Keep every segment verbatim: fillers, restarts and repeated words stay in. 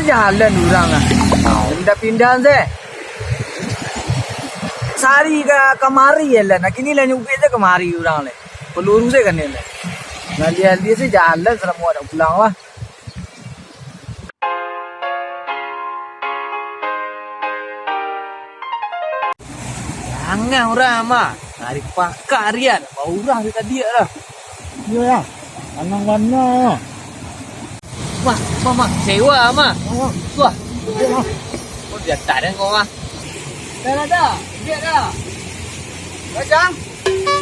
Jalan urang ah. Pindah-pindah se. Sari ka kamari jalan. Kini lah nyubik se kamari urang le. Peluru se kan le. Ngalih-alih se jalan salamo dak pulang lah. Jangan urang, Mak. Ari pakak ari, ah, dak baurang dari tadi, ah, lah. Iyo, ya. Anang bana. Mak, Mak, Mak, sewa, Mak. Oh. Wah. Iyo, Mak. Oh, dia tak ada kau, Mak. Dah, dah, dah. Ojek dah.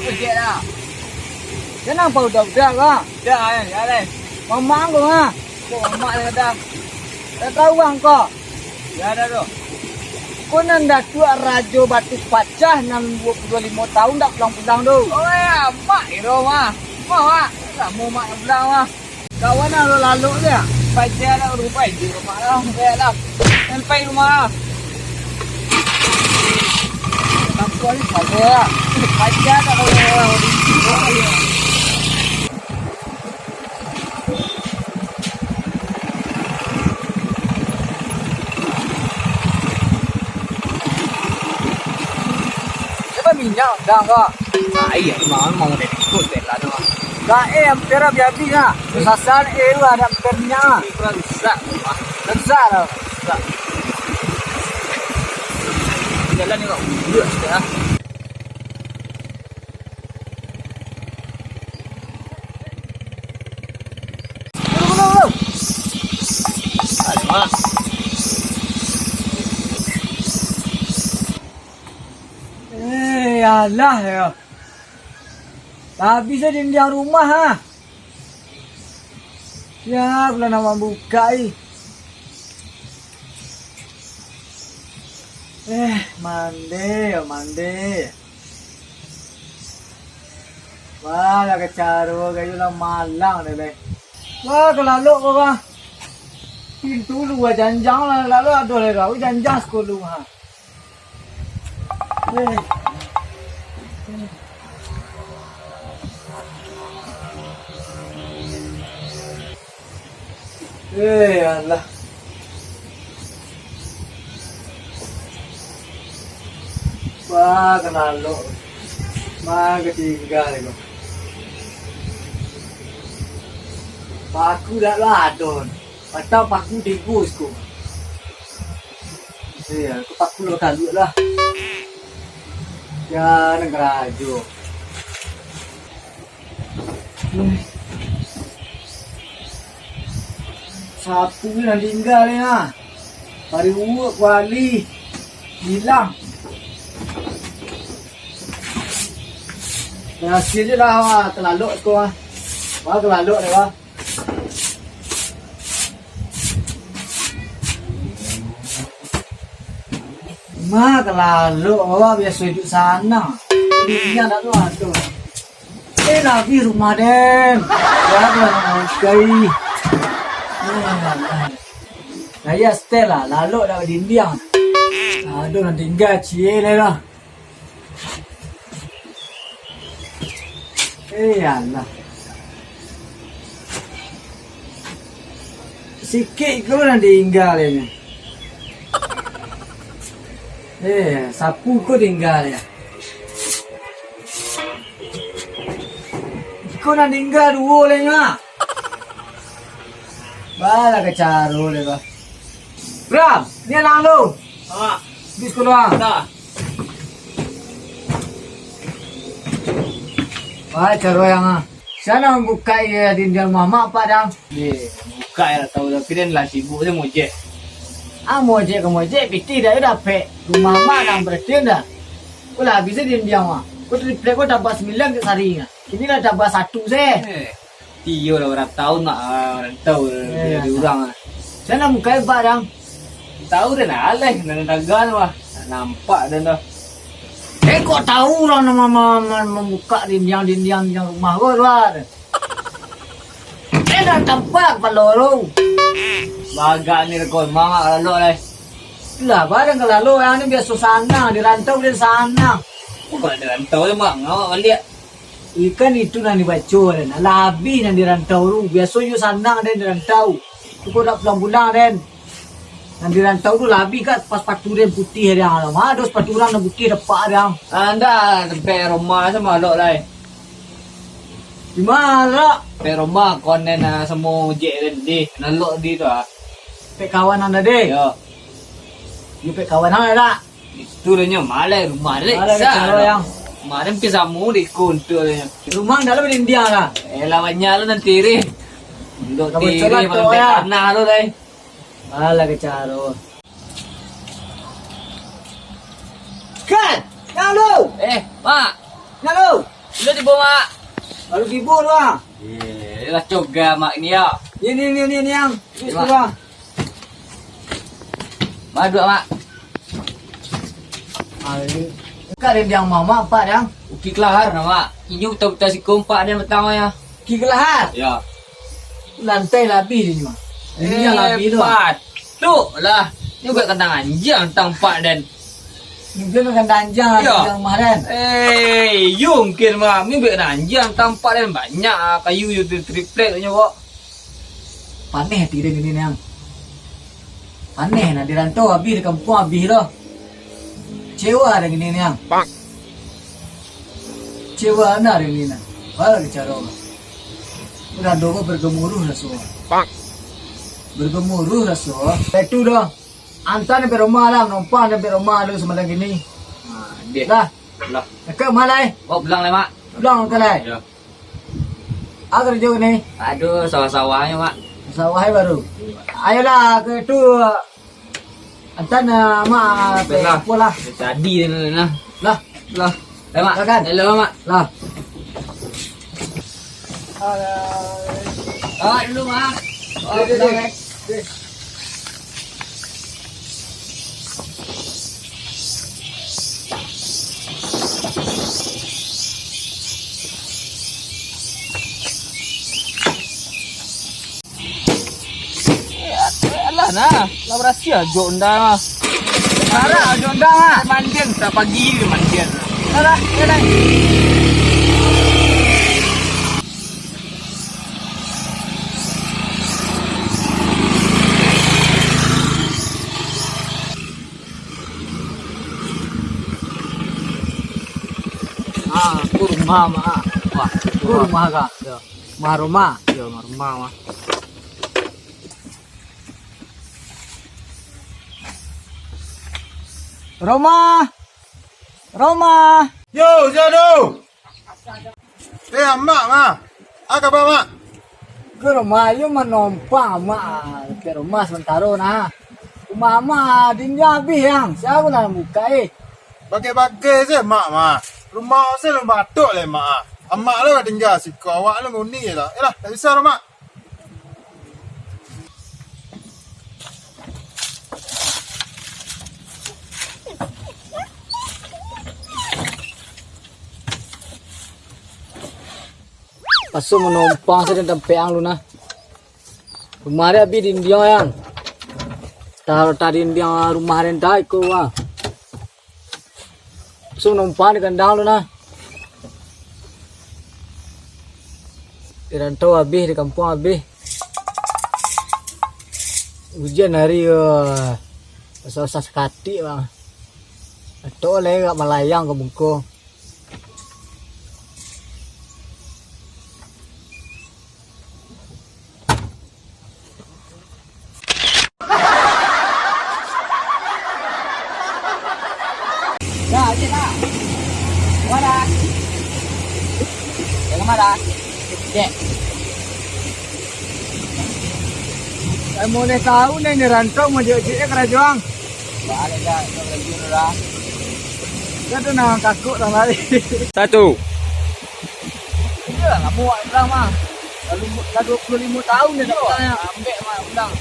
Ojek dah. Jangan nampak udah-udah, Mak. Dah, eh, dah, eh. Mamak kau, Mak. Kau mamak dah, dah. Dah tahu, Bang, kau. Dah, dah, tu. Ko nan Datuak Rajo Batu Pacah nan duo puluah limo taun dak pulang-pulang tu. Oh, ya, mak iro mah. Mah, mak. Lamo mak dak pulang, mah. Kawan alo lalok dia. Paja dak rupai je rumah lah. Baik lah. Sampai rumah. Kampung ni paja. Paja dak kalau orang. Coba minyak dah kak. Ai, emang mau dari ikut bela tu. Kak eh, hampir habis-habis lah. Sasaran eh tu ada hampir minyak lah. Kurang rusak tu mah. Rusak lah. Rusak. Jalan ni kak. Duduk sikit lah. Alamak. Eh, alah yo. Habis lah dindiang rumah ah. Ya, kalau nak mambuka ih. Eh, mande yo, mande. Wah, lah kacaro, kayu lah malang deh, leh. Wah, kalalok ko, bah. Pintu lua janjang lah, lalu ado leh, kau janjang sekulu, ha. Eh. Eh, alah. Wah, kalalok. Manga tingga ko. Paku dak lah adon. Patang paku tigo siko. Iya, ko paku lo kaluak lah. Jan karajo. Sapu nan tingga ni ah. Pariuak kuali. Hilang. Berhasil je lah, wah, kalalok ko ah. Wah, kalalok deh, wah. Manga kalalok, awak biaso iduik sanang. Dindiang dak tu ado. Eh, labiah rumah den. Baru nak mangkai. Gaya setel lah, lalok dak dindiang. Aduh, nan tingga cie lah. Eh, alah. Sikik ko nan tingga ni. Eh, sapu ko tingga ni. Iko nan tingga duo lai nyo ah. Balah kacaro lai bah. Bram, ni anak lu. Ah. Di sekolah. Dah. Wah, caro yang ah. Siapa nan buka iya dindiang mamak pak dang? Ye, buka ya tahu tapi dan lah sibuk dia mojek. Ah, mojek ke mojek, pitih dah dapek. Rumah mak dang berarti dah. Ko lah habis dindiang mah. Ko triplek ko tambah sembilan ke sari nya. Kini lah tambah satu se. Eh, tiyo lah urang taun nak, ah, rantau dari urang ah. Siapa nan buka ibak dang? Tahu dah lah, aleh, nan dagang tu lah. Tak nampak dah dah. Eh, kok tahu urang nan ma-, ma-, ma-, mambuka dindiang-dindiang dindiang rumah ko tu lah. Eh, dah tampak kapalo tu. Bagak ni rekon mangak lalok lai. Lah, barang kalalok yang ni biaso sanang, di rantau dia sanang. Bukan di rantau je, Mak. Ngawak baliak. Ikan itu nan dibaco, den. Alah abih nan di rantau tu. Biaso yo sanang, den, di rantau. Tu kok dak pulang-pulang, den. Nan di rantau tu labiah ka sepatu den putiah diang. Alah, ma ado sepatu urang nan putiah dapak diang. Anda tampek rumah sama lok lai. Di ma lok? Tampek rumah konen, ah, samo jek den di. Nan lok di tu, ah. Pek kawan anda deh. Yo. Yo pek kawan anda dak? Itu lah nyo malai rumah dek. Alah, sa, kacau, Yang. Kemarin pi samo di kuntul nyo. Rumah dalam dindiang lah. Eh, lah banyak lu nanti ri. Untuk tiri malam tanah lu dai. Alah, kacau. Kan, yang lu. Eh, Mak. Yang lu. Lu tibo, Mak. Baru tibo lu, ah. Iya, lah coga Mak ni ya. Ini, ini, ini, ini yang. Ini, Mak. Sebelah. Mak, duduak, Mak. Ah, ini. Ka den diang mama, Pak, diang? Uki Kelahar, nah, Mak. Inyo buta-buta siko, Pak, den pertama, ya. Uki Kelahar? Ya. Lantai labiah di rumah. Ini yang labiah tu. Patuk lah. Ini buat kandang anjing, tampak, den. Mungkin kandang anjing lah, ya. Kandang rumah, den. Eh, yo, mungkin, Mak. Ini buat kandang anjing, tampak, den. Banyak, ah, kayu yo, tu triplek, nyo, Pak. Paneh ati den kini niang. Paneh, nak di rantau abih, di kampuang abih lo. Cewa den kini niang. Cewa bana den kini niang. Baa caro. Udah doh bergemuruh raso. Bergemuruh raso. Itu doh. Antan sampai rumah lah, numpang sampai rumah lu samalam kini. Ah, deh. Lah. Lah. Dekat rumah lai. Oh, pulang lai, Mak. Pulang ka lai. Ya. Ah, karajo ni? Aduh, sawah-sawahnyo, Mak. Sawah baru. Ayolah, ka itu, antan, ah, Mak, lah. Tadi lah. Lah. Lah. Eh, Mak. Makan. Hello, Mak. Lah. Ah, dulu, Mak. Oh, deh, deh, pulang, deh. Eh. Eh, alah nah, lah barasiah jo ondang ah. Marah jo ondang ah. Mandian, tak pagi ni mandian. Alah, ya dah. Ah, ko rumah, Mak. Wah, ko rumah ka? Yo. Rumah, rumah. Yo, rumah, Mak. Roma! Roma! Yo, sia tu? Eh, Amak, Mak. Ah, kaba, Mak? Ko Roma, yo manompang, Mak. Ka rumah samantaro, nah. Rumah Amak dindiang abih, Yang. Sia nan buka, eh? Bagai-bagai se, Mak, Mak. Rumah se alun batok lai, Mak. Amak lo ka tingga siko, awak lo nguni lah. Yolah, tak bisa doh, Mak. Paso manompang sajo tampek ang lu nah. Rumah dia abih dindiang, Yang. Tah, tah dindiang rumah den tah iko, wah. Su numpang di kandang tu nah. Di rantau abih, di kampuang abih. Ujan hari, eh, basah-basah sakatik, bang. Atok lai agak malayang ka muko. Dah, cek dah. Kemana? Dah kemana? Cek. Saya mulai tahu nih, ni rantau mau jek-jek karajo ang. Balik dah, karajo dah. Kan tu nang kakuk dah lari. Satu. Iyo lah, lamo awak urang mah. Lah limo, lah duo puluah limo taun dah. Iyo, dah pulang, yo. Ambek mah pulang.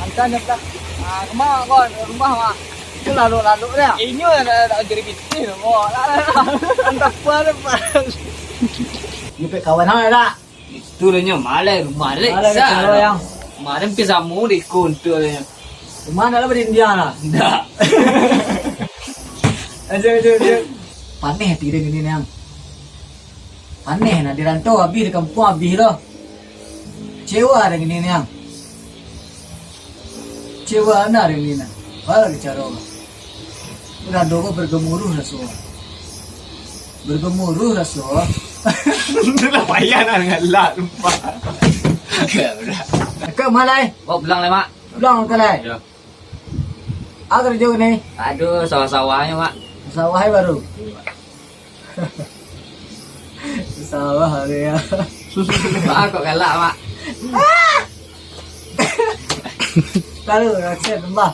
Antan dah pulang. Ah, kama kau, rumah mah. Itu lalok-lalok dah. Inyo dah, dah jadi pitih tu, kau. Antak apa dah, Pak? Ni pek kawan ang dah. Itu lah nyo, malai rumah dek. Malai sa kecil lah. Kemarin pi samo di kuntul nyo. Rumah ndak lah badindiang lah. Ndak. Aja, aja, aja. Paneh ati den kini niang. Paneh, nak di rantau abih, di kampuang abih lo. Kecewa den kini niang. Kecewa bana hari ni nah. Baa caro. Dado ko bergemuruh raso. Bergemuruh raso. Lah payah nak ngalak, sumpah. Agak berat. Kak, ma lai? Wak pulang lai, Mak. Pulang ka lai? Yo. Apo karajo ko ni? Aduh, sawah-sawahnyo, Mak. Sawah baru? Sawah hari ya. Mak, kok galak, Mak? Tahu, raksasa tambah.